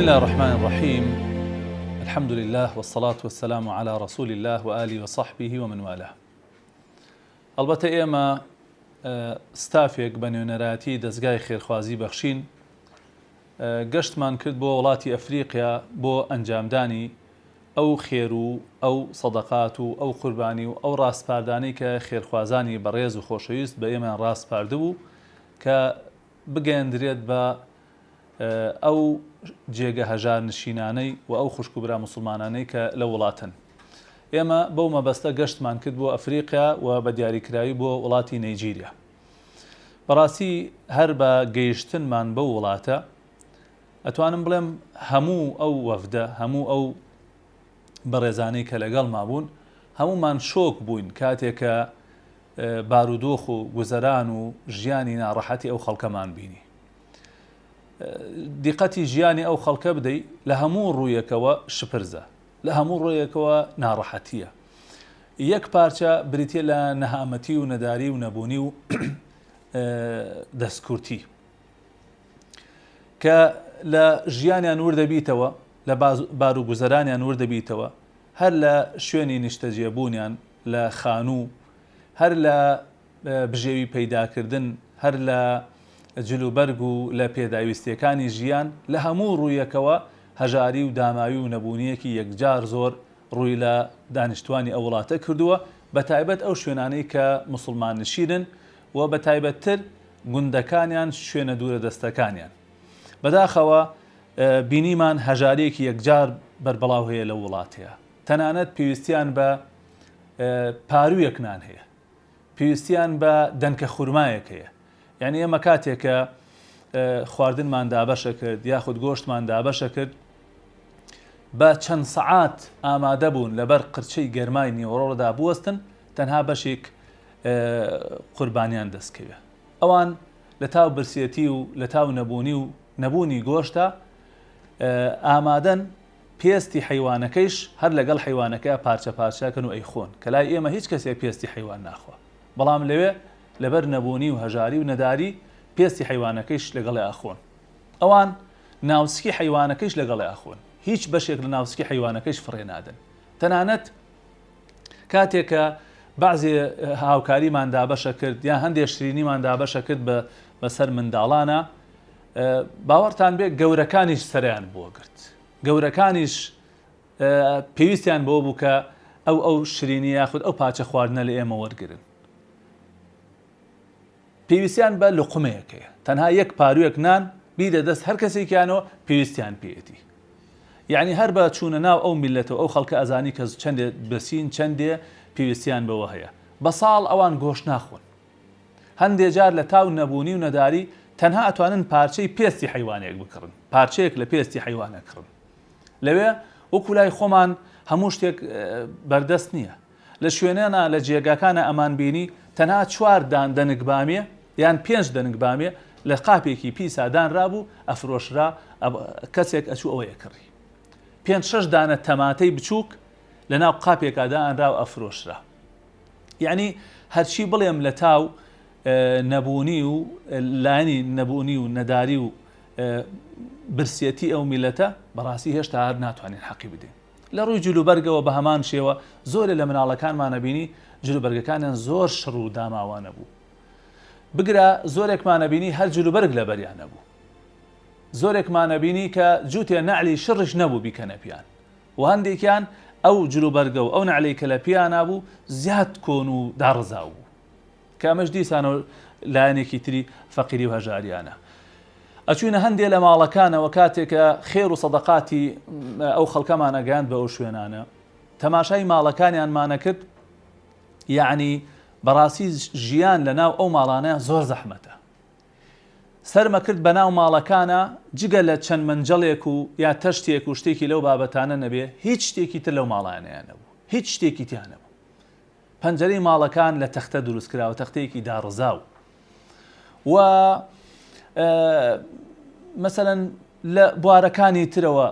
الله الرحمن الرحیم الحمد لله والصلاة والسلام على رسول الله وآله وصحبه ومن والاه. ئەڵبەتە ئێمە ستافێک بە نوێنەرایەتی دەزگای خێرخوازی بەخشین گەشتمان کرد بۆ وڵاتی ئەفریقیا بۆ ئەنجامدانی ئەو خێر و ئەو سەدەقات و ئەو قوربانی و ئەو ڕاسپاردانەی کە خێرخوازانی بەڕێز و خۆشەویست بە ئێمەیان ڕاسپاردبوو کە بگەیەندرێت بە ئەو جێگە هەژار نشینانەی و ئەو خوشک و برا موسڵمانانەی کە لەو وڵاتەن. ئێمە بەو مەبەستە گەشتمان کرد بۆ ئەفریقیا و بە دیاریکراوی بۆ وڵاتی نەیجیریا. بەڕاستی هەر بە گەیشتنمان بەو وڵاتە ئەتوانم بڵێم هەموو ئەو وەفدە، هەموو ئەو بەڕێزانەی کە لەگەڵما بوون، هەموومان شۆک بووین کاتێک کە بارودۆخ و گوزەران و ژیانی ناڕەحەتی ئەو خەڵکەمان بینی. دیقەتی ژیانی ئەو خەڵکە بدەی لە هەموو ڕوویەکەوە شپرزە، لە هەموو ڕوویەکەوە ناڕەحەتییە. یەک پارچە بریتییە لە نەهامەتی و نەداری و نەبوونی و دەستکورتی. کە لە ژیانیان وردەبیتەوە، لە باروگوزەرانیان وردەبیتەوە، هەر لە شوێنی نیشتەجێبوونیان، لە خانوو، هەر لە بژێوی پەیداکردن، هەر لە جلوبەرگ و لە پێداویستییەکانی ژیان، لە هەموو ڕوویەکەوە هەژاری و داماوی و نەبوونییەکی یەکجار زۆر ڕووی لە دانیشتوانی ئەو وڵاتە کردووە، بەتایبەت ئەو شوێنانەی کە موسڵماننشینن و بەتایبەتتر گوندەکانیان شوێنە دوورە دەستەکانیان. بەداخەوە بینیمان هەژارییەکی یەکجار بەربڵاو هەیە لەو وڵاتەیە. تەنانەت پێویستیان بە پاروویەک نان هەیە. پێویستیان بە دەنکە خورمایەک هەیە. یانی ئێمە کاتێک کە خواردنمان دابەشە کرد یاخود گۆشتمان دابەشە کرد بە چەند سەعات ئامادە بوون لەبەر قرچەی گەرمای نیوەڕۆدا بوەستن تەنها بەشێک قوربانیان دەستکەوێ. ئەوان لە تاو برسێتی و لە تاو نەبوونی و نەبوونی گۆشتا ئامادەن پێستی حەیوانەکەیش هەر لەگەڵ حەیوانەکەیا پارچە پارچەکەن و ئەیخۆن کە لای ئێمە هیچ کەسێک پێستی حەیوان ناخوا بەڵام لەوێ لەبەر نەبوونی و هەژاری و نەداری پێستی حەیوانەکەیش لەگەڵێ ئەخۆن ئەوان ناوسکی حەیوانەکەیش لەگەڵێ ئەخۆن هیچ بەشێک لە ناوسکی حەیوانەکەیش فڕێ نادەن تەنانەت کاتێک کە بەعزێ هاوکاریمان دابەشە کرد یان هەندێ شرینیمان دابەشە کرد بە بەسەر منداڵانە باوەڕتان بێ گەورەکانیش سەریان بۆ گرت گەورەکانیش پێویستیان بۆ بوو کە ئەو ئەو شرینی یاخود ئەو پاچە خواردنە لە ئێمە وەرگن پێویستیان بە لوقمەیەک هەیە، تەنها یەک پاروویەک نان بیدە دەست هەر کەسێکیانەوە پێویستیان پێیەتی. یەعنی هەر بە چوونە ناو ئەو میللەتە و ئەو خەڵکە ئەزانی کە چەندێ برسین چەندێ پێویستیان بەوە هەیە. بە ساڵ ئەوان گۆشت ناخۆن. هەندێ جار لە تاو نەبوونی و نەداری تەنها ئەتوانن پارچەی پێستی حەیوانێک بکڕن، پارچەیەک لە پێستی حەیوان ئەکڕن. لەوێ وەکو لای خۆمان هەموو شتێک بەردەست نییە. لە شوێنانا لە جێگاکانا ئەمان بینی تەنها چوار دان دەنک بامیە یان پێنج دەنک بامیە لە قاپێکی پیسا دانرابوو ئەفرۆشرا کەسێک ئەچوو ئەوەی ئەکڕی پێنج شەش دانە تەماتەی بچووک لە ناو قاپێکا دانرا و ئەفرۆشرا یعنی هەرچی بڵێم لە تاو نەبوونی و لایەنی نەبوونی و نەداری و برسێتی ئەو میلەتە بەڕاستی هێشتا هەر ناتوانین حەقی بدەین لە ڕووی جلوبەرگەوە بە هەمان شێوە زۆرێ لە مناڵەکانمان ئەبینی جلوبەرگەکانیان زۆر شڕ و داماوانە بوو. بگرە زۆرێکمان ئەبینی هەر جلوبەرگ لەبەریان نەبوو. زۆرێکمان ئەبینی کە جووتێ نەعلی شڕیش نەبوو بیکەنە پیان و هەندێکیان ئەو جلوبەرگە و ئەو نەعلەی کە لە پیانا بوو زیاد کۆن و داڕزاو بوو. کە ئەمەش دیسانەوە لایەنێکی تری فەقیری و هەژاریانە. ئەچوینە هەندێ لە ماڵەکانەوە کاتێ کە خێر و سەدەقاتی ئەو خەڵکەمان ئەگەیاند بە ئەو شوێنانە تەماشای ماڵەکانیانمان ئەکرد یەعنی بەڕاستی ژیان لە ناو ئەو ماڵانە زۆر زەحمەتە سەرمە کرد بە ناو ماڵەکانە جگە لە چەند مەنجەڵێک و یا تەشتێک و شتێکی لەو بابەتانە نەبێ هیچ شتێکی تر لەو ماڵانەیان نەبوو هیچ شتێکی تیا نەبوو پەنجەرەی ماڵەکان لە تەختە دروست کراوە، تەختەیەکی داڕزاو و مەسەلەن لە بوارەکانی ترەوە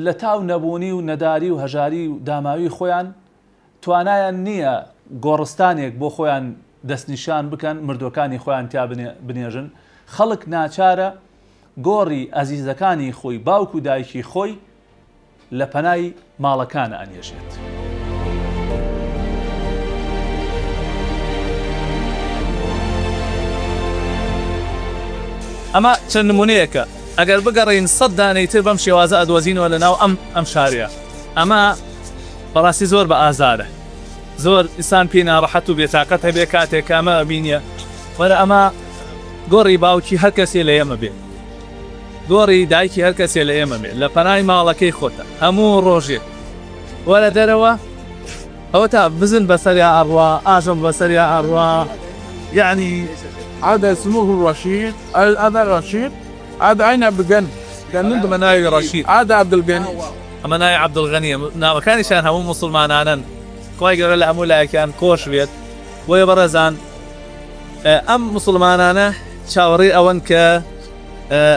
لە تاو نەبوونی و نەداری و هەژاری و داماوی خۆیان توانایان نییە گۆڕستانێک بۆ خۆیان دەستنیشان بکەن مردوەکانی خۆیان تیا بنێژن خەڵک ناچارە. گۆڕی ئەزیزەکانی خۆی باوک و دایکی خۆی لە پەنای ماڵەکانە ئەنێژێت. ئەمە چەند نمونەیەکە ئەگەر بگەڕێین سەت دانەی تر بەم شێوازە ئەدۆزینەوە لە ناو ئەم ئەم شارەیا ئەمە بەڕاستی زۆر بە ئازارە زۆر ئینسان پێی ناڕەحەت و بێتاقەت هەبێ کاتێک کە ئەمە ئەبینیە وەرە ئەمە گۆڕی باوکی هەر کەسێ لە ئێمە بێ گۆڕی دایکی هەر کەسێ لە ئێمە بێ لە پەنای ماڵەکەی خۆتە هەموو ڕۆژێ وەرە دەرەوە ئەوەتا بزن بەسەریا ئەڕوا ئاژەڵ بەسەریا ئەڕوا یەعنی. هذا اسمه الرشيد هذا رشيد هذا أين بجن ئەمە ناوی ڕەشید هذا عبد الغني ئەمە ناوی عەبدولغەنیە ناوەکانیشیان هەموو موسڵمانانن خوای گەورە لە هەموو لایەکیان خۆش بێت بۆیە بەڕێزان ئەم موسڵمانانە چاوەڕێی ئەوەن کە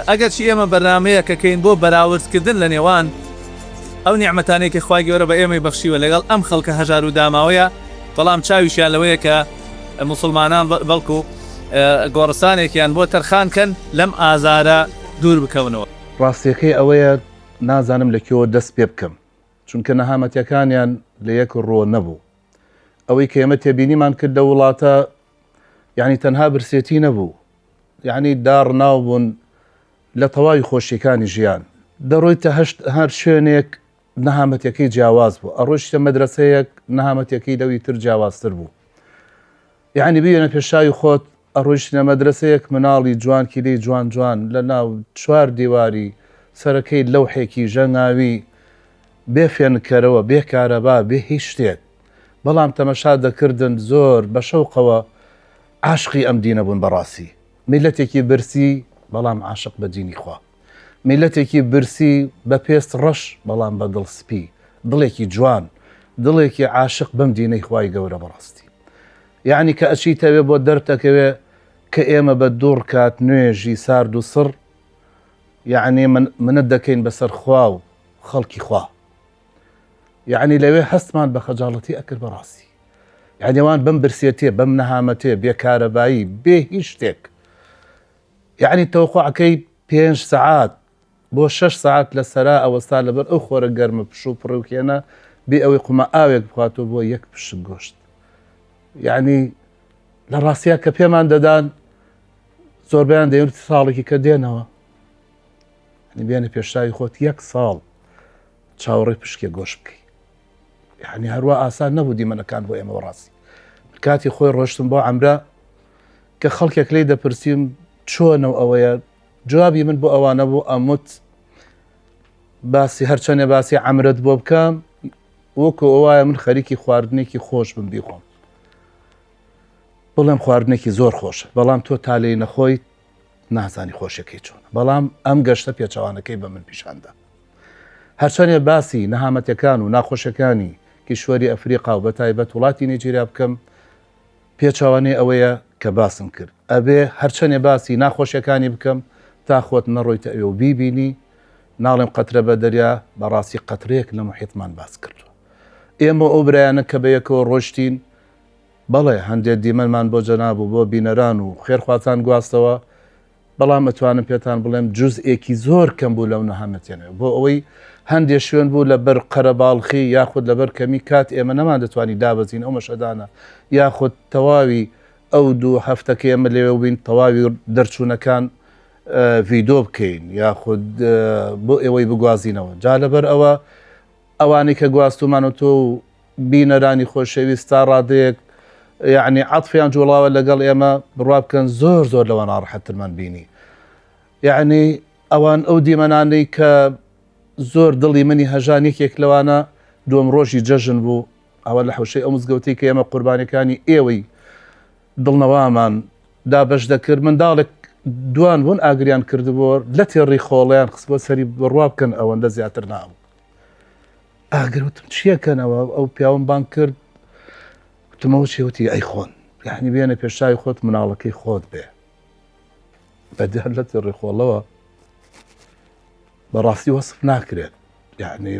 ئەگەرچی ئێمە بەرنامەیەکەکەین بۆ بەراوردکردن لە نێوان ئەو نیعمەتانەی کە خوای گەورە بە ئێمەی بەخشیوە لەگەڵ ئەم خەڵکە هەژار و داماوەیە، بەڵام چاویشیان لەوەیە کە موسڵمانان بەڵکو گۆڕستانێکیان بۆ تەرخان کەن لەم ئازارە دوور بکەونەوە. ڕاستیەکەی ئەوەیە نازانم لە کوێوە دەست پێ بکەم، چونکە نەهامەتیەکانیان لە یەک ڕۆ نەبوو. ئەوەی کە ئێمە تێبینیمان کرد لەو وڵاتە یانی تەنها برسێتی نەبوو، یانی داڕناو بوون لە تەواوی خۆشیەکانی ژیان. دەڕۆیتە هەشت هەر شوێنێک نەهامەتیەکەی جیاواز بوو، ئەڕۆیشتە مەدرەسەیەک نەهامەتیەکەی لەوی تر جیاوازتر بوو. یەعنی بیێنە پێشاوی خۆت ئەڕۆیشتنە مەدرەسەیەک مناڵی جوان کیلەی جوان جوان لە ناو چوار دیواری سەرەکەی لەوحێکی ژەنگاوی بێ فێنککەرەوە بێ کارەبا بێ هیچ شتێک بەڵام تەمەشا دەکردن زۆر بە شەوقەوە عاشقی ئەم دینە بوون بەڕاستی میلەتێکی برسی بەڵام عاشق بە دینی خوا میلەتێکی برسی بە پێست ڕەش بەڵام بە دڵ سپی دڵێکی جوان دڵێکی عاشق بەم دینەی خوای گەورە بەڕاستی یعنی کە ئەچیتەوێ بۆ دەرتەکەوێ کە ئێمە بە دوو ڕکات نوێژی سارد و سڕ یعنی من منت دەکەین بەسەر خوا و خەڵکی خوا یعنی لەوێ هەستمان بە خەجاڵەتی ئەکرد بەڕاستی یعنی ئەوان بەم برسێتێ بەم نەهامەتێ بێ کارەبایی بێ هیچ شتێک یعنی تەوقعەکەی پێنج سەعات بۆ شەش سەعات لە سەرا ئەوەستا لەبەر ئەو خۆرە گەرمە پشوو پڕوکێنە بێ ئەوەی قومە ئاوێک بخواتەوە بۆ یەک پشک گۆشت یعنی لە ڕاستیا کە پێمان دەدان زۆربیان دەیان ساڵێکی کە دێنەوە بێنە پێشتاوی خۆت یەک ساڵ چاوەڕێی پشکێ گۆشت بکەی یعنی هەروە ئاسان نەبوو دیمەنەکان بۆ ئێمە ڕاستی کاتی خۆی ڕۆشتم بۆ ئەمرا کە خەڵکێک لی دەپرسیم چۆنە و ئەوەیە جوابی من بۆ ئەوانە بوو ئەموت باسی هەرچەندێ باسی ئەمرەت بۆ بکەم وەکو ئەوایە من خەریکی خواردنێکی خۆش بم بیخۆم بڵێم خواردنێکی زۆر خۆشە بەڵام تۆ تا لێی نەخۆی نازانی خۆشیەکەی چۆنە بەڵام ئەم گەشتە پێچەوانەکەی بە من پیشاندا هەرچەندێ باسی نەهامەتەکان و ناخۆشەکانی کیشوەری ئەفریقا و بەتایبەت وڵاتی نێجیریا بکەم پێچەوانەی ئەوەیە کە باسم کرد ئەبێ هەرچەندێ باسی ناخۆشیەکانی بکەم تا خۆت نەڕۆیتە ئەوێ و بیبینی ناڵێم قەترە بە دەریا بەڕاستی قەترەیەک لە محیطمان باس کردووە ئێمە ئەو برایانە کە بە یەکەوە ڕۆشتین بەڵێ هەندێ دیمەنمان بۆ جەناب و بۆ بینەران و خێرخوازان گواستەوە، بەڵام ئەتوانم پێتان بڵێم جوزئێکی زۆر کەم بوو لەو نەهامەتیانە بۆ ئەوەی هەندێ شوێن بوو لەبەر قەرەباڵخی یاخود لەبەر کەمی کات ئێمە نەماندەتوانی دابەزین ئەو مەشهەدانە یاخود تەواوی ئەو دوو هەفتەکە ئێمە لەوێ بووین تەواوی دەرچوونەکان ڤیدۆ بکەین یاخود بۆ ئێوەی بگوازینەوە جا لەبەر ئەوە ئەوانەی کە گواستومانە تۆ و بینەرانی خۆشەویست تا ڕادەیەک یعنی عەتفیان جوڵاوە لەگەڵ ئێمە بڕوا بکەن زۆر زۆر لەوە ناڕەحەتترمان بینی یعنی ئەوان ئەو دیمەنانەی کە زۆر دڵی منی هەژان یەکێک لەوانە دووەم ڕۆژی جەژن بوو ئەوە لە حوشەی ئەو مزگەوتەی کە ئێمە قوربانەکانی ئێوەی دڵنەوامان دابەش دەکرد منداڵێک دوان بوون ئاگریان کردبوو لە تێڕی خۆڵیان خستبووە سەری بڕوا بکەن ئەوەندە زیاتر نابوو ئاگر وتم چیەکەنەوە ئەو پیاوم بانگ کرد وتمەوە چی وتی ئەی خۆن یعنی بێنە پێشاوی خۆت مناڵەکەی خۆت بێ بەدیار لە تێڕی خۆڵەوە بەڕاستی وەسف ناکرێت یعنی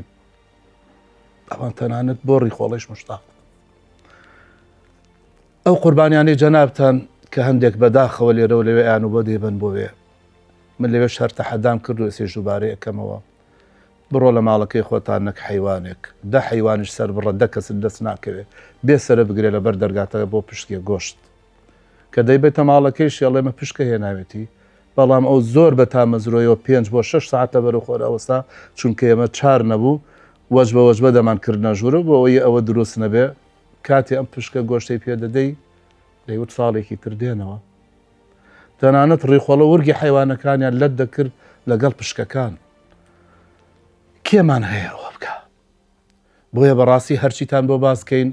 ئەوان تەنانەت بۆ ڕیخۆڵەش مشتاق ئەو قوربانیانەی جەنابتان کە هەندێک بەداخەوە لێرە و لەوێ ئەیان و بۆ دەیبەن بۆ وێ. من لەوێش هەر تەحەدام کرد و ئێستەیش دووبارەی ئەکەمەوە. بڕۆ لە ماڵەکەی خۆتان نەک حەیوانێک، دە حەیوانیش سەر بڕە دە کەست دەست ناکەوێ بێ سەرە بگرێ لەبەر دەرگاتە بۆ پشکێ گۆشت. کە دەیبەیتە ماڵەکەیشی ئەڵێ مە پشکە هێناوێتی، بەڵام ئەو زۆر بە تامەزرۆیەوە پێنج بۆ شەش سەعات لە بەرەو خۆر ئەوەستا، چونکە ئێمە چار نەبوو وەجبە وەجبە دەمان کردنە ژوورە بۆ ئەوەی ئەوە دروست نەبێ، کاتێ ئەم پشکە گۆشتەی پێ دەدەی دەیوت ساڵێکی تر دێنەوە. تەنانەت ڕیخۆڵە ورگی حەیوانەکانیان لەت دەکرد لەگەڵ پشکەکان. کێمان هەیە ئەوە بکا؟ بۆیە بەڕاستی هەرچیتان بۆ باس کەین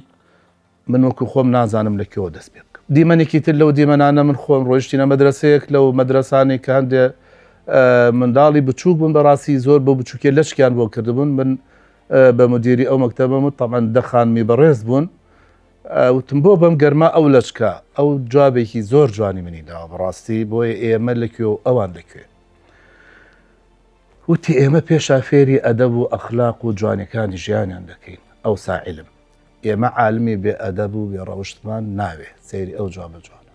من وەکو خۆم نازانم لە کوێوە دەست پێ بکەم. دیمەنێکی تر لەو دیمەنانە من خۆم ڕۆیشتینە مەدرەسەیەک لەو مەدرەسانەی کە هەندێ منداڵی بچووک بوون بەڕاستی زۆر بۆ بچووکێ لەچکیان بۆ کردبوون من بە مدیری ئەو مەکتەبەم و تەبعەن دە خانمی بەڕێز بوون وتم بۆ بەم گەرما ئەو لەچکە ئەو جوابێکی زۆر جوانی منی داوە بەڕاستی بۆیە ئێمە لە کوێ و ئەوان لە کوێ وتی ئێمە پێشا فێری ئەدەب و ئەخلاق و جوانیەکانی ژیانیان دەکەین ئەوسا عیلم ئێمە عالمی بێ ئەدەب و بێ ڕەوشتمان ناوێ سەیری ئەو جوابە جوانە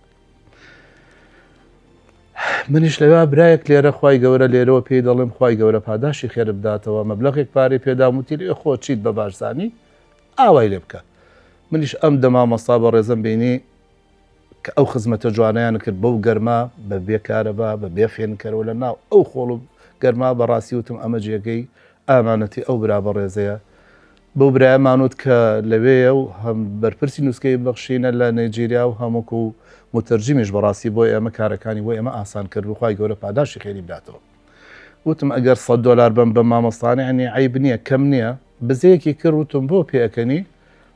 منیش لەوێ برایەک لێرە خوای گەورە لێرەوە پێی دەڵێم خوای گەورە پاداشی خێر بداتەوە مەبلەغێک پارەی پێدام وتی لێ خۆ چیت بە باش زانی ئاوای لێ بکە منیش ئەم دە مامۆستا بەڕێزم بینی کە ئەو خزمەتە جوانەیان کرد بەو گەرما بە بێ کارەبا بە بێ فێنکەرەوە لە ناو ئەو خۆڵ و گەرما بەڕاستی وتم ئەمە جێگەی ئامانەتی ئەو برا بەڕێزەیە بەو برایەمان وت کە لەوێیە و هەم بەرپرسی نووسکەی بەخشینە لە نەیجیریا و هەم وەکو موتەرجیمیش بەڕاستی بۆ ئێمە کارەکانی بۆ ئێمە ئاسان کرد و خوای گەورە پاداشتی خێری بداتەوە. وتم ئەگەر سەد دۆلار بەم بە مامۆستانە یانی عەیب نییە کەم نییە؟ بزەیەکی کرد وتم بۆ پێئەکەنی؟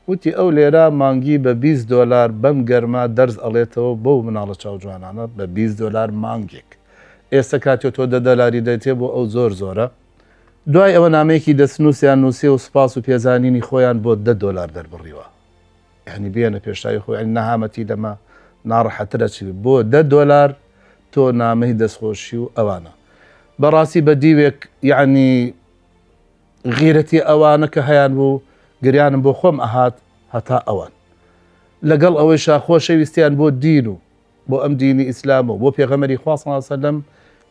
وتی ئەو لێرە مانگی بە 20 دۆلار بەم گەرما دەرس ئەڵێتەوە بەو مناڵە چاوجوانانە بە 20 دۆلار مانگێک ئێستا کاتێ تۆ دە دۆلاری دەیتێ بۆ ئەو زۆر زۆرە دوای ئەوە نامەیەکی دەستنووسیان نووسیە و سوپاس و پێزانینی خۆیان بۆ دە دۆلار دەربڕیوە یانی بێنە پێشتاوی خۆ یانی نەهامەتی لەمە ناڕەحەترە چی بۆ دە دۆلار تۆ نامەی دەستخۆشی و ئەوانە بەڕاستی بە دیوێک یعنی غیرەتی ئەوانە کە هەیان بوو گریانم بۆ خۆم ئەهات هەتا ئەوان لەگەڵ ئەوەیشا خۆشەویستیان بۆ دین و بۆ ئەم دینی ئیسلام و بۆ پێغەمبەری خوا صلی اللە علیه وسلم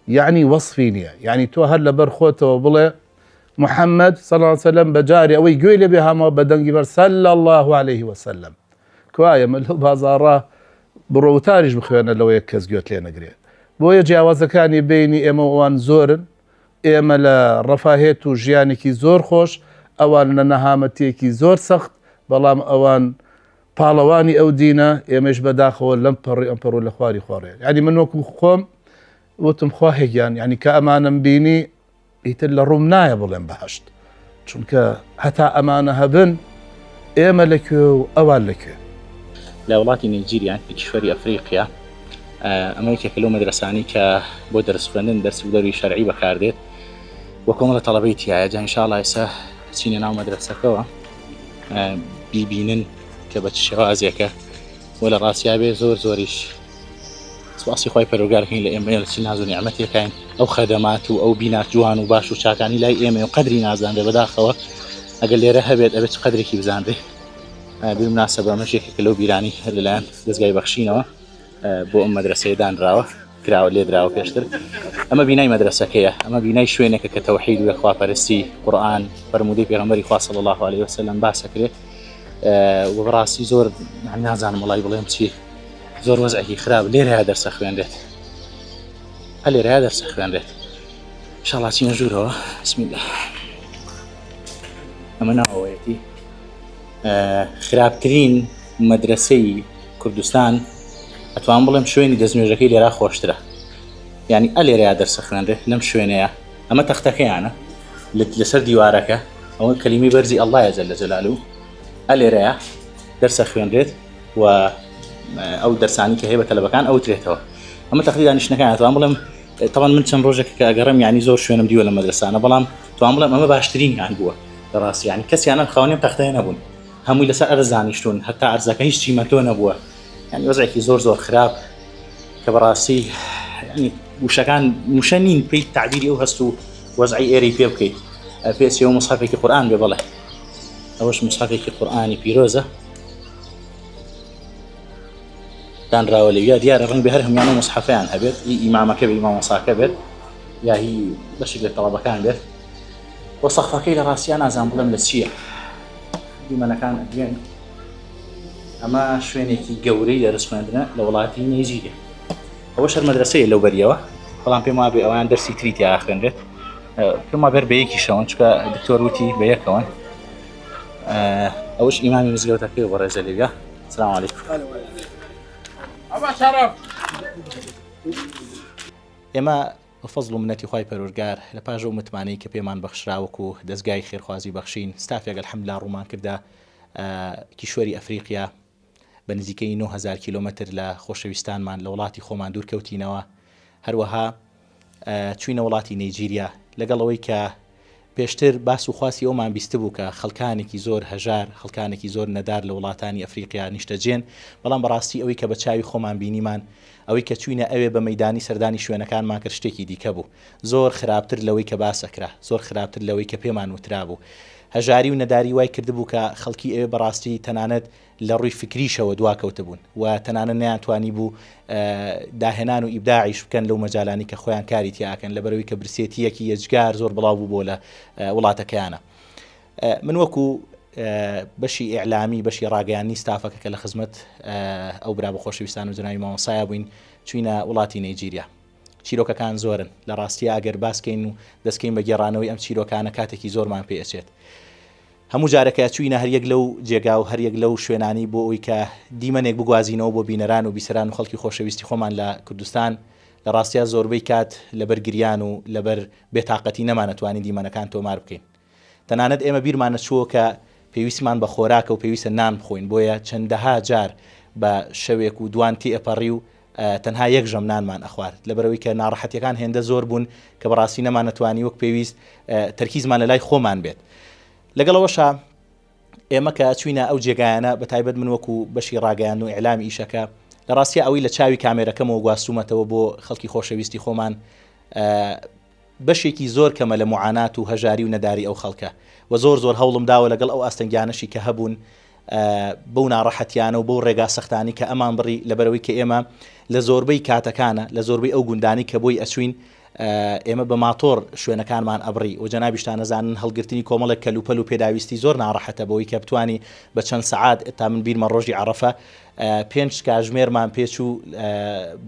یعنی وەصفی نییە یعنی تۆ هەر لەبەر خۆتەوە بڵێ محمد صلی اللە علیه وسلم بە جارێ ئەوەی گوێی لێ بێ هەموو بە دەنگی بەر صلی اللە علیه وسلم کوایە من لەو بازاڕە بڕۆ وتاریش بخوێنە لەوە یەک کەس گوێت لێ نەگرێ بۆیە جیاوازەکانی بینی ئێمە و ئەوان زۆرن ئێمە لە ڕەفاهێت و ژیانێکی زۆر خۆش ئەوان لە نەهامەتیەکی زۆر سەخت بەڵام ئەوان پاڵەوانی ئەو دینە ئێمەش بەداخەوە لەم پەڕی ئەم پەڕ و لە خواری خواڕێ یعنی من وەکو خۆم وتم خوایە گیان یعنی کە ئەمانم بینی ئیتر لە ڕووم نایە بڵێم بەهەشت چونکە هەتا ئەمانە هەبن ئێمە لە کوێ و ئەوان لە کوێ. لە وڵاتی نەیجیریا لە کیشوەری ئەفریقیا ئەمە یەکێکە لەو مەدرەسانەی کە بۆ دەرس خوێندن دەرس و دەروی شەرعی بەکاردێت و کۆمەڵە تەڵەبەی تایە جا ئینشاڵڵا ئێستا چینە ناو مەدرەسەکەوە بیبینن کە بە چ شێوازێکە و لە ڕاستیا بێ زۆر زۆریش سپاسی خوای پەروەردگارەکەین لە ئێمە لە چ ناز و نیعمەتێکین ئەو خەدەمات و ئەو بینا جوان و باش و چاکانی لای ئێمە و قەدری نازانرێ بەداخەوە ئەگەر لێرە هەبێت ئەبێت چ قەدرێکی بزانرێ بالمناسبە ئەمەش یەکێکە لەو بیرانی لەلایەن دەزگای بەخشینەوە بۆ ئەم مەدرسەیە دانراوە کراوە لێدراوە پێشتر ئەمە بینای مەدرسەکەیە ئەمە بینای شوێنێکە کە تەوحید و خواپەرستی قورئان فەرموودەی پێغەمبەری خوا صلی الله علیه وسلم باسەکرێت و بەڕاستی زۆر نازانم وڵی بڵێم چی زۆر وەزعێکی خراپ لێرەیا دەرسە خوێنرێت هە لێرەیا دەرسە خوێنرێت شەڵا چینە ژوورەوە بسم الله ئەمە ناوەوەیەتی خراپترین مەدرسەی کوردستان ئەتوان بڵێم شوێنی دەستنوێژەکەی لێرا خۆشترە یعنی ئە لێرەیا دەرسە خوێنرێت لەم شوێنەیە ئەمە تەختەکەیانە لەسەر دیوارەکە ئەوە کەلیمی بەرزی ئەڵڵایە جل جلاله ئە لێرەیە دەرسە خوێنرێت و ئەو دەرسانی کە هەیە بە تەلەبەکان ئەوترێتەوە ئەمە تەختی دانیشتنەکان ئەتوان بڵێم تەوان من چەند ڕۆژێک کە ئەگەڕم ینی زۆر شوێنم دیوە لە مەدرسانە بەڵام توان بڵێم ئەمە باشترینیان بووە لە ڕاستی ینی کەسیانە خاونیم تەختەیە نەبوون هەمووی لەسەر ئەرز دانیشتون هەتا ئەرزەکە هیچ چیمەتۆ نەبووە ینی وەزعێکی زۆر زۆر خراپ کە بەڕاستی ینی وشەکان وشە نین پێی تعبیری ئەو هەست و وەزعی ئێرەی پێ بکەیت پێچەوە مصحفێکی قورآن بێ بەڵێ ئەوەش مصحفێکی قورآانی پیرۆزە دانراوە لەویا دیارە ڕەنگ بێ هەر هەموویان ئەو مصحفیان هەبێت ئی ئیمامەکە بێ مامۆساکە بێت. یا هی بەشێک لە تەڵەبەکان بێت وە سەقفەکەی لە ڕاستیا نازانم بڵێم لە چییە دیمەنەکان ئەدوێن ئەمە شوێنێکی گەورەی دەرس خوێندنە لە وڵاتی نەیجیریا ئەوە شەر مەدرسەیە لەو بەریەوە بەڵام پێم وابێ ئەوان دەرسی تری تیا خوێنرێت پێم وابێت بە یەکیشەوەن چکە دکتۆر وتی بە یەکەوەن ئەوش ئیمامی مزگەوتەکەی بەڕێزە لێگە سلام علیکم ئێمە بە فەزڵ و منەتی خوای پەروەردگار لە پاش ئەو متمانەی کە پێمان بەخشرا وەکو دەزگای خێرخوازی بەخشین ستافێک الحمدللە ڕوومان کردە کیشوەری ئەفریقیا بە نزیکەی 9000 کیلۆمەتر لە خۆشەویستانمان لە وڵاتی خۆمان دوور کەوتینەوە هەروەها چوینە وڵاتی نەیجیریا لەگەڵ ئەوەی کە پێشتر باس و خواسی ئەومان بیستبوو کە خەڵکانێکی زۆر هەژار، خەڵکانێکی زۆر نەدار لە وڵاتانی ئەفریقیا نیشتەجێن، بەڵام بەڕاستی ئەوەی کە بە چاوی خۆمان بینیمان، ئەوەی کە چووینە ئەوێ بە مەیدانی سەردانی شوێنەکانمان کرد شتێکی دیکە بوو. زۆر خراپتر لەوەی کە باس ئەکرا، زۆر خراپتر لەوەی کە پێمان وترابوو. هەژاری و نەداری وای کردبوو کە خەڵکی ئەوێ بەڕاستی تەنانەت لە ڕووی فیکریشەوە دواکەوتبوون و تەنانەت نەیانتوانیبوو داهێنان و ئیبداعیش بکەن لەو مەجالانەی کە خۆیان کاری تیا ئەکەن لەبەرئەوەی کە برسێتییەکی یەجگار زۆر بڵاو بووبووە لە وڵاتەکەیانە. من وەکو بەشی ئیعلامی بەشی ڕاگەیاندنی ستافەکە کە لە خزمەت ئەو برا بە خۆشەویستان و جەنابی مامۆستایا بووین چووینە وڵاتی نەیجیریا. چیرۆکەکان زۆرن لە ڕاستیا ئەگەر باسکەین و دەستکەین بە گێڕانەوەی ئەم چیرۆکانە کاتێکی زۆرمان پێ ئەچێت. هەموو جارێک کە ئەچووینە هەر یەک لەو جێگا و هەر یەک لەو شوێنانەی بۆ ئەوی کە دیمەنێک بگوازینەوە بۆ بینەران و بیسەران و خەڵکی خۆشەویستی خۆمان لە کوردستان، لە ڕاستیا زۆربەی کات لەبەر گریان و لەبەر بێتاقەتی نەمانەتوانی دیمەنەکان تۆمار بکەین. تەنانەت ئێمە بیرمان نەچووەوە کە پێویستمان بە خۆراکە و پێویستە نان بخۆین، بۆیە چەندەها جار بە شەوێک و دوان تێئەپەڕی و تەنها یەک ژەم نانمان ئەخوارد، لەبەرئەوەی کە ناڕەحەتیەکان هێندە زۆر بوون کە بەڕاستی نەمانەتوانی وەک پێویست تەرکیزمان لەلای خۆمان بێت. لەگەڵ ئەوەشا ئێمە کە چوینە ئەو جێگایانە بە تایبەت من وەکو بەشی ڕاگەیاندن و ئیعلامی ئیشەکە لە ڕاستیا ئەوەی لە چاوی کامێرەکەمەوە گواستومەتەوە بۆ خەڵکی خۆشەویستی خۆمان بەشێکی زۆر کەمە لە موعانات و هەژاری و نەداری ئەو خەڵکە و زۆر زۆر هەوڵم داوە لەگەڵ ئەو ئاستەنگیانەشی کە هەبوون بەو ناڕەحەتیانە و بەو ڕێگا سەختانی کە ئەمان بڕی لەبەرەوەی کە ئێمە لە زۆربەی کاتەکانە لە زۆربەی ئەو گوندانی کە بۆی ئەچوین ئێمە بە ماتۆڕ شوێنەکانمان ئەبڕی و جەنابیشتان ئەزانن هەڵگرتنی کۆمەڵێک کەلوپەل و پێداویستی زۆر ناڕەحەتە بەوەی کە بتوانی بە چەند سەعات تا من بیرمە ڕۆژی عەڕەفە پێنج کاژمێرمان پێچوو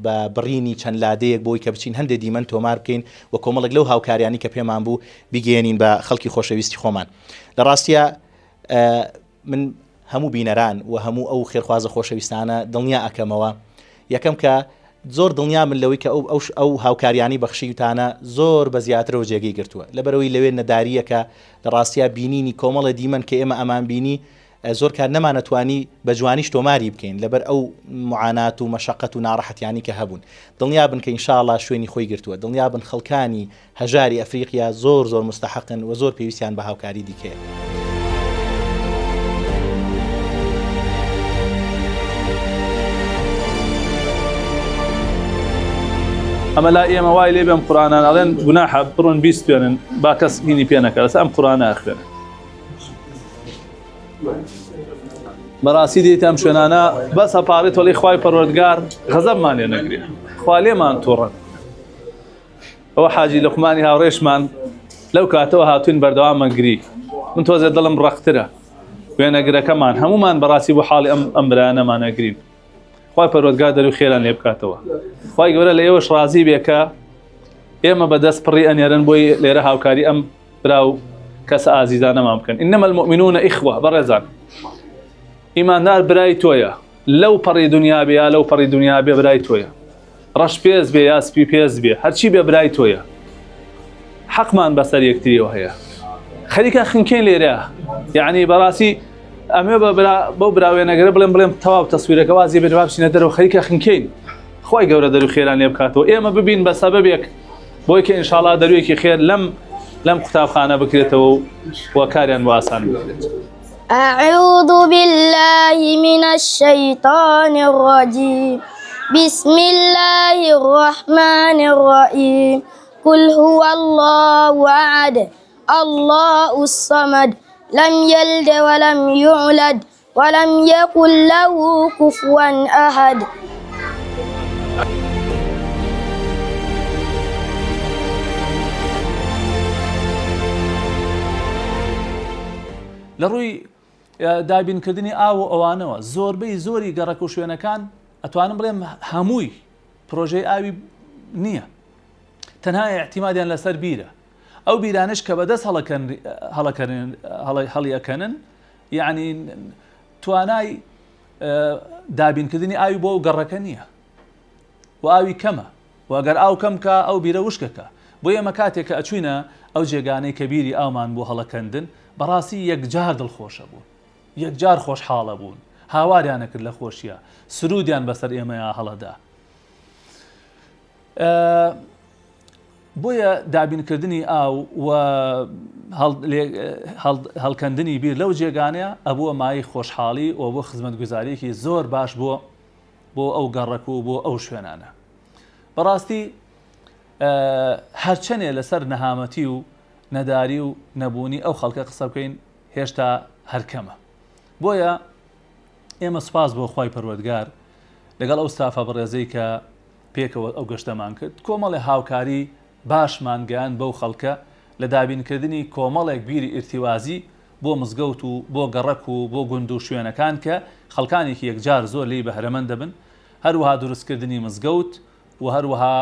بە بڕینی چەند لادێیەک بۆی کە بچین هەندێک دیمەن تۆمار بکەین و کۆمەڵێک لەو هاوکاریانی کە پێمان بوو بیگەیەنین بە خەڵکی خۆشەویستی خۆمان لە ڕاستیە من هەموو بینەران و هەموو ئەو خێرخوازە خۆشەویستانە دڵنیا ئەکەمەوە یەکەم کە زۆر دڵنیا من لەوەی کە ئەو ئەو ئەو هاوکاریانی بەخشیوتانە زۆر بە زیاترەوە جێگەی گرتووە لەبەرەوەی لەوێ نەداریەکە لە ڕاستیا بینینی کۆمەڵە دیمەن کە ئێمە ئەمان بینی زۆر کات نەمانەتوانی بە جوانیش تۆماری بکەین لەبەر ئەو معانات و مەشەقەت و ناڕەحەتیانی کە هەبوون دڵنیابن کە ئینشاءاللە شوێنی خۆی گرتووە دڵنیابن خەڵکانی هەژاری ئەفریقیا زۆر زۆر مستەحەقن و زۆر پێویستیان بە هاوکاری دیکەیە. ئەمە لای ئێمە وای لێ بێم قورئانان ئەڵێن گوناحە بڕۆن بیستوێنن با کەس هینی پێ نەکا لەسەر ئەم قورئانە ئەخوێنن بەڕاستی دێتە ئەم شوێنانە بەس ئەپارێت وەڵی خوای پەروەردگار غەزەبمان لێ نەگرێ خوا لێمان تووڕە ئەوە حاجی لوقمانی هاوڕێشمان لەو کاتەوە هاتوین بەردەوامە گری من تۆزێ دڵم ڕەقترە وێنەگرەکەمان هەمومان بەڕاستی بۆ حاڵی ئەم ئەم برایانەمان ئەگرین خوای پەروەردگار دەرو خێران لێ بکاتەوە خوای گەورە لە ئێوەش ڕازی بێ کە ئێمە بەدەست پڕی ئەنێرن بۆی لێرە هاوکاری ئەم برا و کەسە ئازیزانەمان بکەن انما المؤمنون اخوه بەڕێزان ئیماندار برای تۆیە لەو پەڕی دنیا بێ یا لەو پەڕی دنیا بێ برای تۆیە ڕەش پێست بێ یا سپی پێست بێ هەرچی بێ برای تۆیە حەقمان بەسەر یەکتریەوە هەیە خەریکە خنکێن لێرە یعنی بەڕاستی ئەمێ بە برا بەو براوێنەگەرە بڵێم بڵێم تەواو تەسویرەکە وازی بێت با بچینە دەرەوە خەریکە خنکێین خوای گەورە دەرو خێران لێ بکاتەوە ئێمە ببین بە سەبەبێک بۆی کە ئینشاڵا دەروێکی خێر لەم لەم قوتابخانە بکرێتەوە و و کاریان بۆ ئاسان بکرێت. أعوذ بالله من الشيطان الرجيم بسم الله الرحمن الرحيم قل هو الله أحد الله الصمد لم يلد ولم يولد ولم يكن له كفوا أحد. لە ڕووی دابینکردنی ئاو و ئەوانەوە زۆربەی زۆری گەڕەک و شوێنەکان ئەتوانم بڵێم هەمووی پرۆژەی ئاوی نییە تەنها اعتیمادیان لەسەر بیرە ئەو بیرانش کە بەدەست هەڵی ئەکەنن یعنی توانای دابینکردنی ئاوی بۆ ئەو گەڕەکە نییە و ئاوی کەمە و ئەگەر ئاو کەم کا ئەو بیرە وشکەکە بۆ ئێمە کاتێک کە ئەچوینە ئەو جێگانەی کە بیری ئاومان بۆ هەڵەکەندن بەڕاستی یەکجار دڵخۆشە بوون یەکجار خۆشحاڵە بوون هاواریانە کرد لە خۆشیە سرودیان بەسەر ئێمەیا هەڵەدا بۆیە دابینکردنی ئاو و هەڵکەندنی بیر لەو جێگانەیە ئەبووە مایەی خۆشحاڵی و بۆ خزمەتگوزارییەکی زۆر باش بۆ بۆ ئەو گەڕەک و بۆ ئەو شوێنانە. بەڕاستی هەرچەنێ لەسەر نەهامەتی و نەداری و نەبوونی ئەو خەڵکە قسە بکەین هێشتا هەر کەمە. بۆیە ئێمە سوپاس بۆ خوای پەروەردگار لەگەڵ ئەو ستافە بەڕێزەی کە پێکەوە ئەو گەشتەمان کرد، کۆمەڵێ هاوکاری باشمان گەیاند بەو خەڵکە لە دابینکردنی کۆمەڵێک بیری ئیرتیوازی بۆ مزگەوت و بۆ گەڕەک و بۆ گوند و شوێنەکان کە خەڵکانێکی یەکجار زۆر لێی بەهرەمەند دەبن، هەروەها دروستکردنی مزگەوت و هەروەها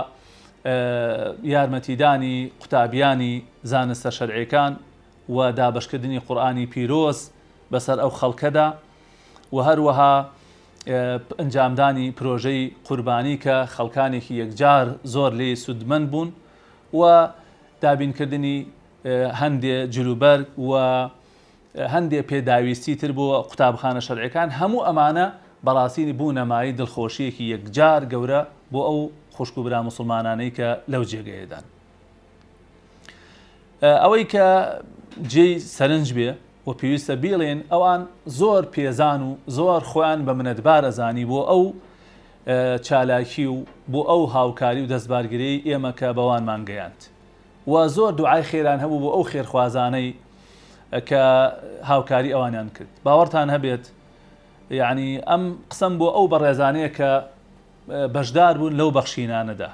یارمەتیدانی قوتابیانی زانستە شەرعیەکان و دابەشکردنی قورئانی پیرۆز بەسەر ئەو خەڵکەدا و هەروەها ئەنجامدانی پرۆژەی قوربانی کە خەڵکانێکی یەکجار زۆر لێی سوودمەند بوون و دابینکردنی هەندێ جلوبەرگ و هەندێ پێداویستی تر بۆ قوتابخانە شەرعیەکان هەموو ئەمانە بەڕاستی بوونە مایەی دڵخۆشیەکی یەکجار گەورە بۆ ئەو خوشک و برا موسڵمانانەی کە لەو جێگەیەدان. ئەوەی کە جێی سەرنج بێ و پێویستە بیڵێن ئەوان زۆر پێزان و زۆر خۆیان بە منەتبار ئەزانی بۆ ئەو چالاکی و بۆ ئەو هاوکاری و دەستبارگرەی ئێمە کە بەوانمان گەیاند و زۆر دوعای خێران هەبوو بۆ ئەو خێرخوازانەی کە هاوکاری ئەوانیان کرد باوەڕتان هەبێت یعنی ئەم قسەم بۆ ئەو بەڕێزانەیە کە بەشدار بوون لەو بەخشینانەدا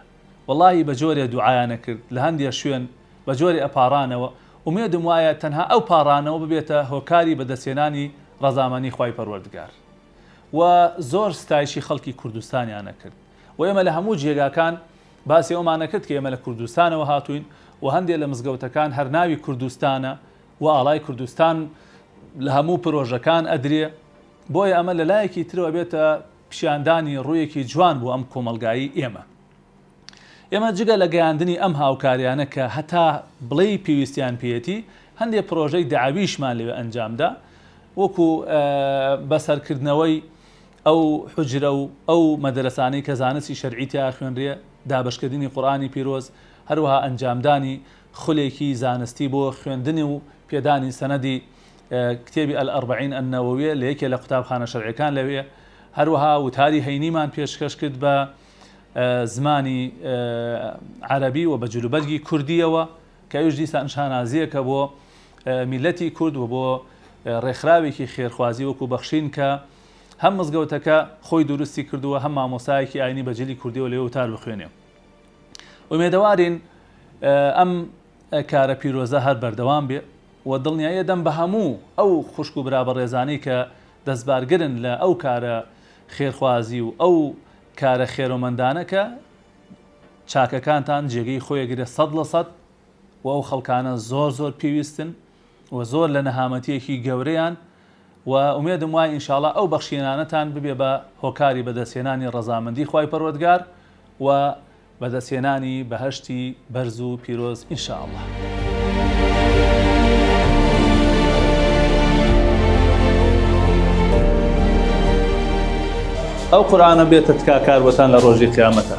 وەڵاهی بە جۆرێ دوعایان ئەکرد لە هەندێ شوێن بە جۆرێ ئەپاڕانەوە ئومێدم وایە تەنها ئەو پاڕانەوە ببێتە هۆکاری بەدەستهێنانی ڕەزامەنی خوای پەروەردگار و زۆر ستایشی خەڵکی کوردستانیان ئەکرد و ئێمە لە هەموو جێگاکان باسی ئەومان ئەکرد کە ئێمە لە کوردستانەوە هاتووین و هەندێ لە مزگەوتەکان هەر ناوی کوردستانە و ئاڵای کوردستان لە هەموو پرۆژەکان ئەدرێ بۆیە ئەمە لە لایەکی ترەوە بێتە پیشاندانی ڕوویەکی جوان بۆ ئەم کۆمەڵگایی ئێمە. ئێمە جگە لە گەیاندنی ئەم هاوکاریانە کە هەتا بڵێی پێویستیان پێیەتی، هەندێ پرۆژەی دەعەویشمان لەوێ ئەنجامدا، وەکو بەسەرکردنەوەی ئەو حوجرە و ئەو مەدرەسانەی کە زانستی شەرعی تیا ئەخوێنرێ، دابەشکردنی قورئانی پیرۆز، هەروەها ئەنجامدانی خولێکی زانستی بۆ خوێندن و پێدانی سەنەدی کتێبی الاربعین النوویە لە یەکێ لە قوتابخانە شەرعیەکان لەوێ، هەروەها وتاری هەینیمان پێشکەش کرد بە زمانی عەرەبی و بە جلوبەرگی کوردیەوە کە ئەویش دیسان شانازیەکە بۆ میلەتی کورد و بۆ ڕێکخراوێکی خێرخوازی وەکو بەخشین کە هەم مزگەوتەکە خۆی دروستی کردووە هەم مامۆسایەکی ئاینی بە جلی کوردیەوە لەوێ وتار بخوێنێ. ئومێدەوارین ئەم کارە پیرۆزە هەر بەردەوام بێ و دڵنیایی ئەدەم بە هەموو ئەو خوشک و برا بەڕێزانەی کە دەستبارگرن لە ئەو کارە خێرخوازی و ئەو کارە خێرۆمەندانە کە چاکەکانتان جێگەی خۆی ئەگرێ 100% و ئەو خەڵکانە زۆر زۆر پێویستن و زۆر لە نەهامەتیەکی گەورەیان و ئومێدم وایە ئینشاڵا ئەو بەخشینانەتان ببێ بە هۆکاری بەدەستهێنانی ڕەزامەندی خوای پەروەردگار و بەدەستهێنانی بەهەشتی بەرز و پیرۆز ان شاء اللە. ئەو قورئانە بێتە تکاکار بۆتان لە ڕۆژی قیامەتە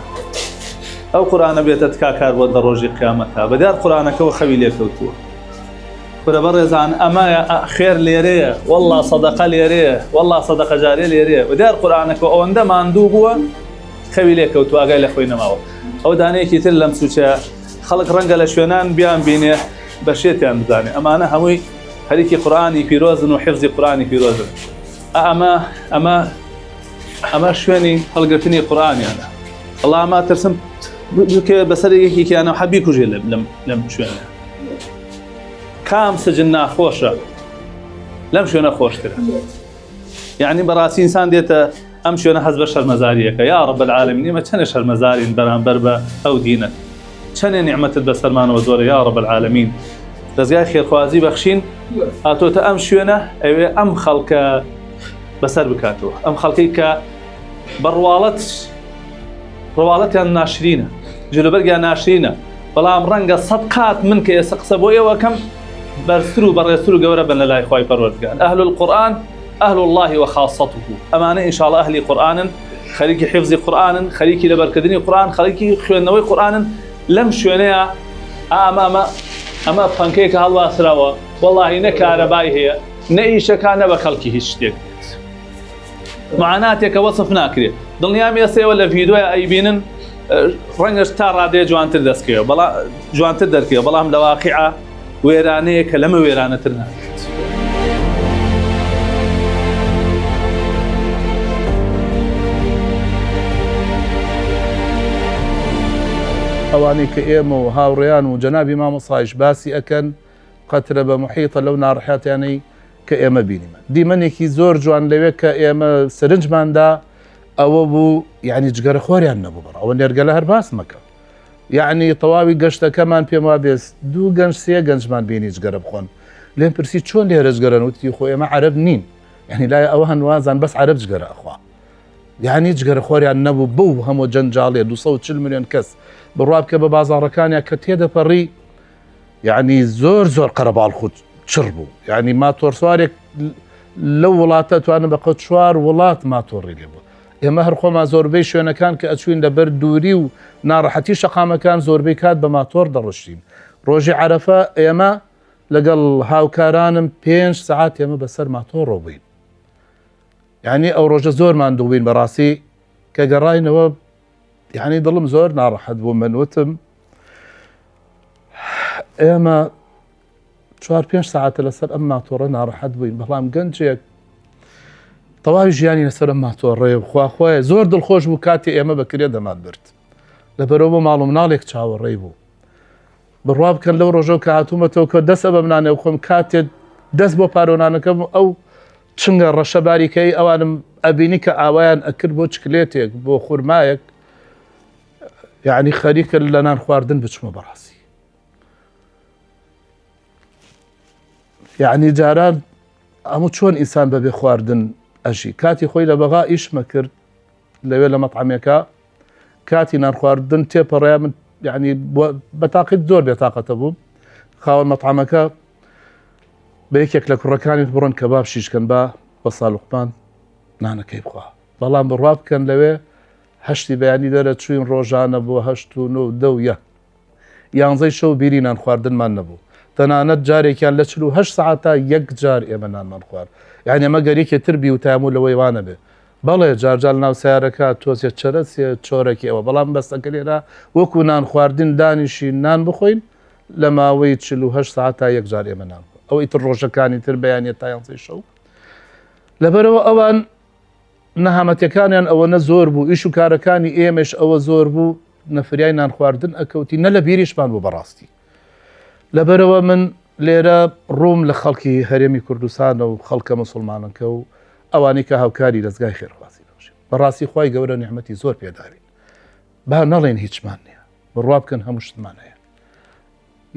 ئەو قورئانە بێتە تکاکار بۆت لە ڕۆژی قیامەتە بەدیار قورئانەکەوە خەوی لێکەوتووە کورە بەڕێزان ئەمە خێر لێرەیە والله سەدەقە لێرەیە والله سەدەقە جارێ لێرەیە بەدیار قورئانەکە ئەوەندە ماندوو بووە خەوی لێ کەوتووە ئاگای لە خۆی نەماوە. ئەو دانەیەکی تر لەم سوچەیە خەڵک ڕەنگە لە شوێنان بیان بینێ بە شێتیان بزانێ ئەمانە هەمووی خەریکی قورئانی پیرۆزن و حفزی قورئانی پیرۆزن ئەمە ئەمە ئەمە شوێنی هەڵگرتنی قورئانیانە وەڵا ئەمە ترسم بکەوێت بەسەر یەکێکیانە حەبی کوژێ لەم لەم شوێنە کام سجن ناخۆشە. لەم شوێنە خۆشترە یعنی بەڕاستی ئینسان دێتە ئەم شوێنە هەست بە شەرمەزاریەکە یا رب العالمین ئێمە چەنە شەرمەزارین بەرامبەر بە ئەو دینە چەنێ نیعمەتت بەسەرمانەوە زۆرە یا رب العالمین دەزگای خێرخوازی بەخشین هاتۆتە ئەم شوێنە ئەوێ ئەم خەڵکە بەسەر بکاتەوە ئەم خەڵکەی کە بەڕواڵەت ڕواڵەتیان ناشرینە جلوبەرگیان ناشرینە بەڵام ڕەنگە سەد قات من کە ئێستا قسە بۆ ئێوەکەم بەرزتر و بەڕێزتر و گەورە بن لە لای خوای پەروەردگار ئەهل القرآن أهل الله وخاصته ئەمانە ئینشاءاللە ئەهلی قورئانن خەریکی حفظی قورئانن خەریکی لەبەرکردنی قورئان خەریکی خوێندنەوەی قورئانن لەم شوێنەیە ئەمە ئەمە ئەمە پەنکەیەکە هەڵواسراوە وەڵاهی نە کارەبای هەیە نە ئیشەکە نە بە خەڵکی هیچ شتێک بێت معاناتێکە وەسف ناکرێت دڵنیام ئێسەوە لە ڤیدۆیا ئەیبینن ڕەنگەش تا ڕادەیە جوانتر دەستکەوێت بەڵام جوانتر دەرکەوێت بەڵام لە واقیعە وێرانەیە کە لەمە وێرانەتر نابێت. ئەوانەی کە ئێمە و هاوڕێیان و جەنابی مامۆستایش باسی ئەکەن قەترە بە محیتە لەو ناڕەحەتیانەی کە ئێمە بینیمان. دیمەنێکی زۆر جوان لەوێ کە ئێمە سەرنجمان دا ئەوە بوو یعنی جگەرە خۆریان نەبوو بەڕ ئەوە نێرگەلە هەر باس مەکە یعنی تەواوی گەشتەکەمان پێم وابێ دوو گەنج سێ گەنجمان بینی جگەرە بخۆن لێم پرسی چۆن لێرە جگەرەن وتی خۆ ئێمە عەرەب نین یعنی لای ئەوە هەنوازان بەس عەرەب جگەرە ئەخوا یعنی جگەرە خۆریان نەبوو بەو هەموو جەنجاڵێ 240 میلیۆن کەس بڕوا بکە بە بازاڕەکانیا کە تێدەپەڕی یەعنی زۆر زۆر قەرەباڵخ و چڕ بوو یعنی ماتۆرسوارێک لەو وڵاتە توانم بە قەت چوار وڵات ماتۆڕی لێ بوو ئێمە هەر خۆمان زۆربەی شوێنەکان کە ئەچوین لەبەر دووری و ناڕەحەتی شەقامەکان زۆربەی کات بە ماتۆر دەڕشتین ڕۆژی عەرەفە ئێمە لەگەڵ هاوکارانم پێنج سەعات ئێمە بەسەر ماتۆڕەوە بووین یعنی ئەو ڕۆژە زۆر ماندوو بووین بەڕاستی کە گەڕاینەوە یعنی دڵم زۆر ناڕەحەت بوو من وتم ئێمە چوار پێنج ساعتە لەسەر ئەم ماتۆڕە ناڕەحەت بووین بەڵام گەنجێک تەواوی ژیانی لەسەر ئەم ماتۆڕێ خواخوایە زۆر دڵخۆش بوو کاتی ئێمە بەکرێ دەمان برد لەبەرەوە بۆ ماڵ و مناڵێک چاوەڕێی بوو بڕوا بکەن لەو ڕۆژەوە کە هاتوومەتەوە کە دەست بە منانێ خۆم کاتێک دەست بۆ پارۆنانەکەم ئەو چنگە ڕەشە باریکەی ئەوانم ئەبینی کە ئاوایان ئەکرد بۆ چکلێتێک بۆ خورمایەک یعنی خەریکە لە نان خواردن بچمە بەڕاستی یعنی جاران ئەمە چۆن ئینسان بەبێ خواردن ئەژی کاتی خۆی لە بەغا ئیشمە کرد لەوێ لە مەطعمێکە کاتی نان خواردن تێپەڕیا من یعنی بە تاقیت زۆر بێتاقەتە بووم خاوەن مەطعمەکە بە یەکێک لە کوڕەکانی بڕۆن کەباب شیشکەن با وەسا لوقمان نانەکەی بخوا بەڵام بڕوا بکەن لەوێ هەشتی بەیانی دەرەچووین ڕۆژانە بۆ هەشت و نۆ و دە و یەک یانزەی شەو بیری نان خواردنمان نەبوو تەنانەت جارێکیان لە 48 سەعاتا یەک جار ئێمە نانمان خوارد یعنی ئەمە گەر یەکێ تر بیوتایەم و لەوەی وانەبێ بەڵێ جارجار لەناو سەیارەکە تۆزێ چەرەسێ چۆرەکی ئەوە بەڵام بەسەکە لێرە وەکو نان خواردن دانیشین نان بخۆین لە ماوەی 48 سەعات تا یەک جار ئێمە نان ئەو ئیتر ڕۆژەکانی تر بەیانە تا یانزەی شەو لەبەرەوە ئەوان نەهامەتەکانیان ئەوەنە زۆر بوو ئیش و کارەکانی ئێمەش ئەوە زۆر بوو نەفریای نان خواردن ئەکەوتی نە لە بیریشمان بوو بەڕاستی لەبەرەوە من لێرە ڕووم لە خەڵکی هەرێمی کوردستانە و خەڵکە مسلمانەکە و ئەوانەی کە هاوکاری دەستگای خێرخوازی بەخشین بەڕاستی خوای گەورە نیعمەتی زۆر پێداوین با نەڵێن هیچمان نییە بڕوا بکەن هەموو شتمان هەیە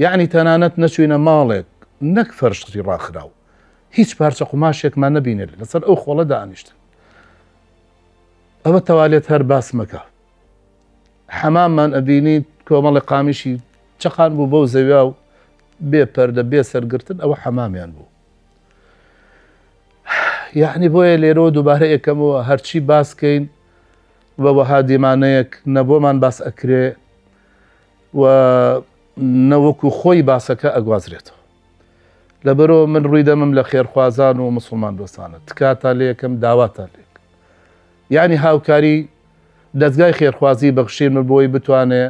یعنی تەنانەت نەچوینە ماڵێک نەک فەرشی ڕاخراو هیچ پارچە قوماشێکمان نەبینێت لەسەر ئەو خۆڵە دانیشتن ئەوە تەوالێت هەر باس مەکە حەماممان ئەبینی کۆمەڵی قامیشی چەقان بوو بەو زەویا و بێ پەردە بێ سەرگرتن ئەوە حەمامیان بوو یەعنی بۆیە لێرەوە دووبارە یەکەمەوە هەرچی باس کەین بە وەها دیمانەیەک نەبۆمان باس ئەکرێ و نەوەکو خۆی باسەکە ئەگوازرێتەوە لەبەرەوە من ڕووی دەمم لە خێرخوازان و مسلمان دۆستانە تکاتان لێ یەکەم داواتان لێک یعنی هاوکاری دەستگای خێرخوازی بەخشین من بۆی بتوانێ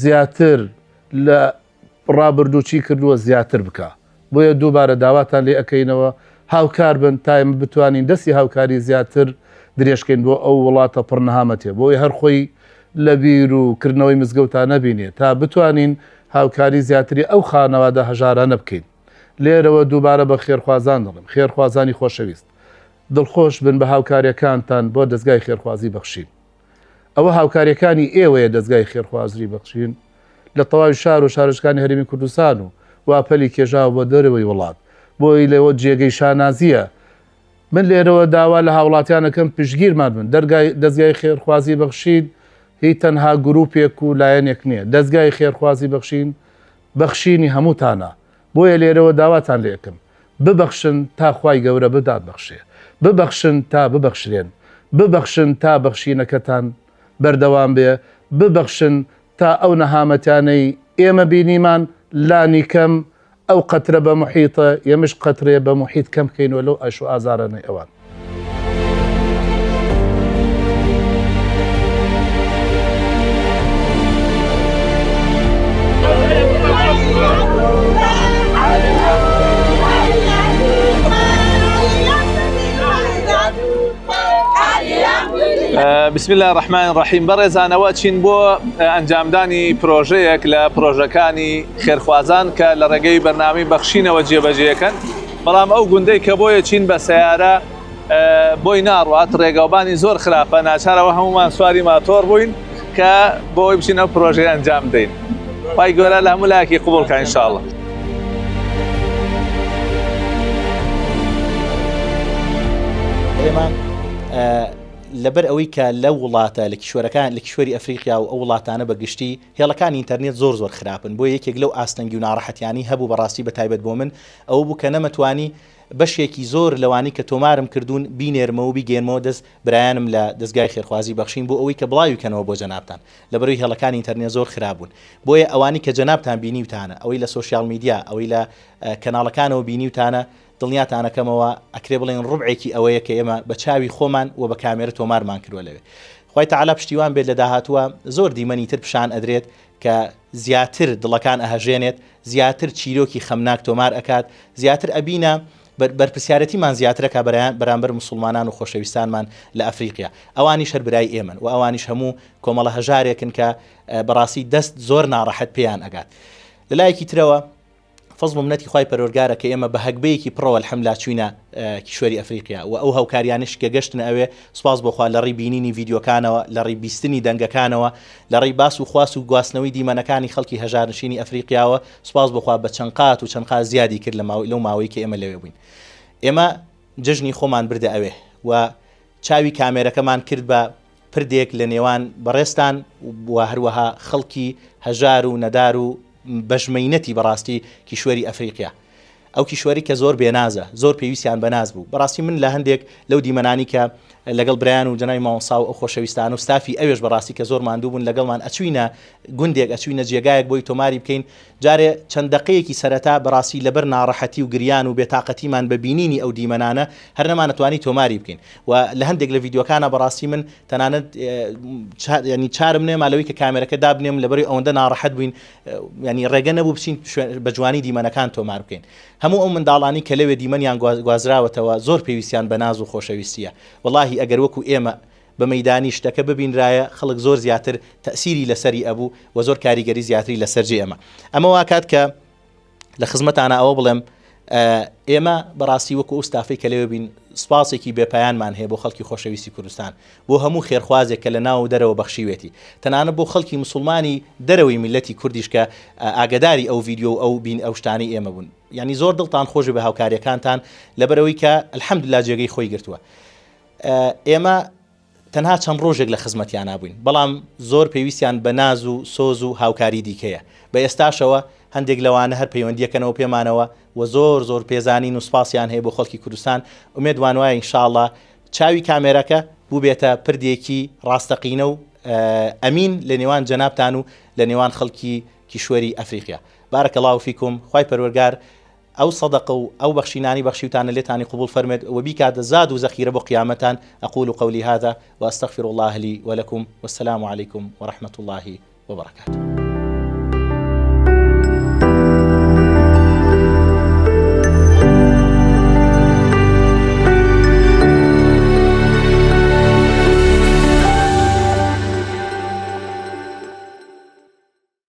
زیاتر لە ڕابردوو چی کردووە زیاتر بکا بۆیە دووبارە داواتان لێ ئەکەینەوە هاوکار بن تا ئێمە بتوانین دەستی هاوکاری زیاتر درێژکەین بۆ ئەو وڵاتە پڕ نەهامەتیە بۆی هەر خۆی لە بیر و کردنەوەی مزگەوتا نەبینێ تا بتوانین هاوکاری زیاتری ئەو خانەوادە هەژارانە بکەین. لێرەوە دووبارە بە خێرخوازان دەڵێم، خێرخوازانی خۆشەویست، دڵخۆش بن بە هاوکارییەکانتان بۆ دەزگای خێرخوازی بەخشین. ئەوە هاوکارییەکانی ئێوەیە دەزگای خێرخوازری بەخشین لە تەواوی شار و شارۆچکانی هەرێمی کوردستان و وا پەلی کێشاوە بۆ دەرەوەی وڵات. بۆی لەوە جێگەی شانازییە. من لێرەوە داوا لە هاوڵاتیان ئەکەم پشتگیرمان بن. دەرگای دەزگای خێرخوازی بەخشین هی تەنها گروپێک و لایەنێک نییە. دەزگای خێرخوازی بەخشین بەخشینی هەمووتانە. بۆیە لێرەوە داواتان لێ ئەکەم ببەخشن تا خوای گەورە بتانبەخشێ، ببەخشن تا ببەخشرێن، ببەخشن تا بەخشینەکەتان بەردەوام بێ، ببەخشن تا ئەو نەهامەتیانەی ئێمە بینیمان لانیکەم ئەو قەترە بە موحیتە ئێمەش قەترێ بە موحیت کەم بکەینەوە لەو ئەش و ئازارانەی ئەوان. بسم الله الرحمن الرحیم بەڕێزانەوە چین بۆ ئەنجامدانی پرۆژەیەک لە پرۆژەکانی خێرخوازان کە لە ڕێگەی بەرنامەی بەخشینەوە جێبەجێەکەن بەڵام ئەو گوندەی کە بۆیە چین بە سەیارە بۆی ناڕوات ڕێگاوبانی زۆر خراپە ناچارەوە هەمومان سواری ماتۆڕ بووین کە بۆی بچین ئەو پرۆژەی ئەنجام بدەین خوای گەورە لە هەموو لایەکی قبوڵ کە ئینشاءاللە. ئێمە لەبەر ئەوەی کە لە وڵاتە لە کیشوەرەکان لە کیشوەری ئەفریقیا و ئەو وڵاتانە بە گشتی هێڵەکانی ئینتەرنێت زۆر زۆر خراپن بۆیە یەکێک لەو ئاستەنگی و ناڕەحەتیانەی هەبوو بەڕاستی بە تایبەت بۆ من ئەوە بوو کە نەمەتوانی بەشێکی زۆر لەوانەی کە تۆمارم کردوون بینێرمەوە و بیگەیەنمەوە دەست برایانم لە دەزگای خێرخوازی بەخشین بۆ ئەوەی کە بڵاوی کەنەوە بۆ جەنابتان لەبەرەوەی هێڵەکانی ئینتەرنێت زۆر خراپ بوون بۆیە ئەوانەی کە جەنابتان بینیوتانە ئەوەی لە سۆشیال میدیا ئەوەی لە کەناڵەکانەوە بینیوتانە دڵنیاتان ئەکەمەوە ئەکرێ بڵێین ڕوبعێکی ئەوەیە کە ئێمە بە چاوی خۆمان و بە کامێرە تۆمارمان کردوە لەوێ. خوای تەعالا پشتیوان بێت لە داهاتووە زۆر دیمەنی تر پیشان ئەدرێت کە زیاتر دڵەکان ئەهەژێنێت، زیاتر چیرۆکی خەمناک تۆمار ئەکات، زیاتر ئەبینە بەرپرسیارەتیمان زیاتر ئەکا بەرامبەر موسوڵمانان و خۆشەویستانمان لە ئەفریقیا. ئەوانیش هەر برای ئێمەن و ئەوانیش هەموو کۆمەڵە هەژارێکن کە بەڕاستی دەست زۆر ناڕەحەت پێیان ئەگات. لە لایەکی ترەوە فەزڵ و منەتی خوای پەروەرگارە کە ئێمە بە هەگبەیەکی پڕەوە الحمدللە چوینە کیشوەری ئەفریقیا و ئەو هاوکاریانەش کە گەشتنە ئەوێ سوپاس بۆ خوا لە ڕێی بینینی ڤیدیۆکانەوە لە ڕێی بیستنی دەنگەکانەوە لە ڕێی باس و خواس و گواستنەوەی دیمەنەکانی خەڵکی هەژارنشینی ئەفریقیاوە سوپاس بۆ خوا بە چەند قات و چەند قات زیادی کرد لە ماوەی لەو ماوەی کە ئێمە لەوێ بووین ئێمە جەژنی خۆمان بردە ئەوێ و چاوی کامێرەکەمان کرد بە پردێک لە نێوان بەڕێزتان و هەروەها خەڵکی هەژار و نەدار و بەژمەینەتی بەڕاستی کیشوەری ئەفریقیا. ئەو کیشوەری کە زۆر بێنازە، زۆر پێویستیان بە ناز بوو. بەڕاستی من لە هەندێک لەو دیمەنانی کە لەگەڵ برایان و جەنابی مامۆستا و ئەو خۆشەویستانە و ستافی ئەوێش بەڕاستی کە زۆر ماندوو بوون لەگەڵمان ئەچووینە گوندێک ئەچووینە جێگایەک بۆی تۆماری بکەین جارێ چەند دەقەیەکی سەرەتا بەڕاستی لەبەر ناڕەحەتی و گریان و بێتاقەتیمان بە بینینی ئەو دیمەنانە هەر نەمانەتوانی تۆماری بکەین و لە هەندێک لە ڤیدیۆکانا بەڕاستی من تەنانەت ینی چارم نێما لەوەی کە کامێرەکە دابنێم لەبەری ئەوەندە ناڕەحەت بووین ینی ڕێگە نەبوو بچین بە جوانی دیمەنەکان تۆمار بکەین هەموو ئەو منداڵانی کە لەوێ دیمەنیان گوازراوەتەوە زۆر پێویستیان بە ناز و خۆشەویستیە وەڵاهی ئەگەر وەکو ئێمە بە مەیدانی شتەکە ببینرایە خەڵک زۆر زیاتر تەئسیری لەسەری ئەبوو و زۆر کاریگەری زیاتری لەسەر جێ ئەمە ئەمە واکات کە لە خزمەتانە ئەوە بڵێم ئێمە بەڕاستی وەکو ئەو ستافەی کە لەوێ بین سپاسێکی بێپایانمان هەیە بۆ خەڵکی خۆشەویستی کوردستان بۆ هەموو خێرخوازێک کە لە ناو و دەرەوە بەخشیوێتی تەنانە بۆ خەڵکی مسلمانی دەرەوەی میلەتی کوردیش کە ئاگداری ئەو ڤیدیۆ و ئەو بین ئەو شتانی ئێمە بوون یعنی زۆر دڵتان خۆش بە هاوکاریەکانتان لەبەرەوەی کە الحمدلله جێگەی خۆی گرتووە ئێمە تەنها چەند ڕۆژێک لە خزمەتیانا بووین، بەڵام زۆر پێویستیان بە ناز و سۆز و هاوکاری دیکەیە. بە ئێستاشەوە هەندێک لەوانە هەر پەیوەندییەکەنەوە پێمانەوە و زۆر زۆر پێزانین و سوپاسیان هەیە بۆ خەڵکی کوردستان. ئومێدمان وایە ان شاء اللە چاوی کامێراکە بووبێتە پردێکی ڕاستەقینە و ئەمین لە نێوان جەنابتان و لە نێوان خەڵکی کیشوەری ئەفریقیا. بارک اللە فیکم. خوای پەروەرگار ئەو سەدەقە و ئەو بەخشینانەی بەخشیوتانە لێتانی قبوڵ فەرمێت و بیکاتە زاد و زەخیرە بۆ قیامەتان اقول قولی هذا واستغفر الله لي ولكم والسلام علیکم ورحمة الله وبرکاته.